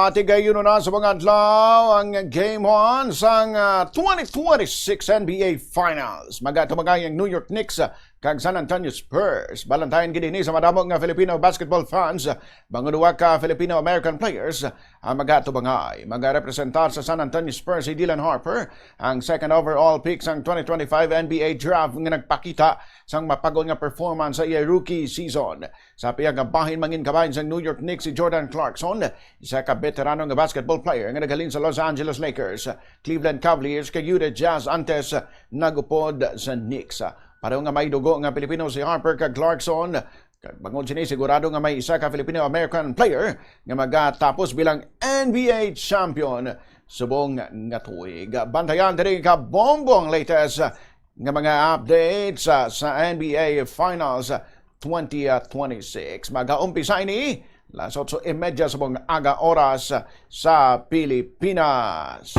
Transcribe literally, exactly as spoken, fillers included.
Tigayuno na sa mga adlaw ang Game one sang ah, twenty twenty-six N B A Finals. Magatubangan ang New York Knicks ah, kag San Antonio Spurs. Balantayan gid ini sa madamo nga Filipino basketball fans. Bangod duwa ka Filipino-American players ang magatubangay. Magarepresentar sa San Antonio Spurs si Dylan Harper, ang second overall pick sang twenty twenty-five N B A draft nga nagpakita sang mapag-on nga performance sa iya rookie season. Sa pihak nga bahin, mangin kabahin sang New York Knicks si Jordan Clarkson, isa ka beterano nga basketball player nga naghalin sa Los Angeles Lakers, Cleveland Cavaliers, kag Utah Jazz antes nagupod sa Knicks. Pareho nga may dugo nga Pilipino si Harper kag Clarkson. Kag bangod sini, sigurado nga may isa ka Filipino-American player nga magatapos bilang N B A champion subong nga tuig. Bantayan diri ka bombo ang latest nga mga updates sa, sa N B A Finals twenty twenty-six. Mag-aumpisa ini las otso y media subong aga oras sa Pilipinas.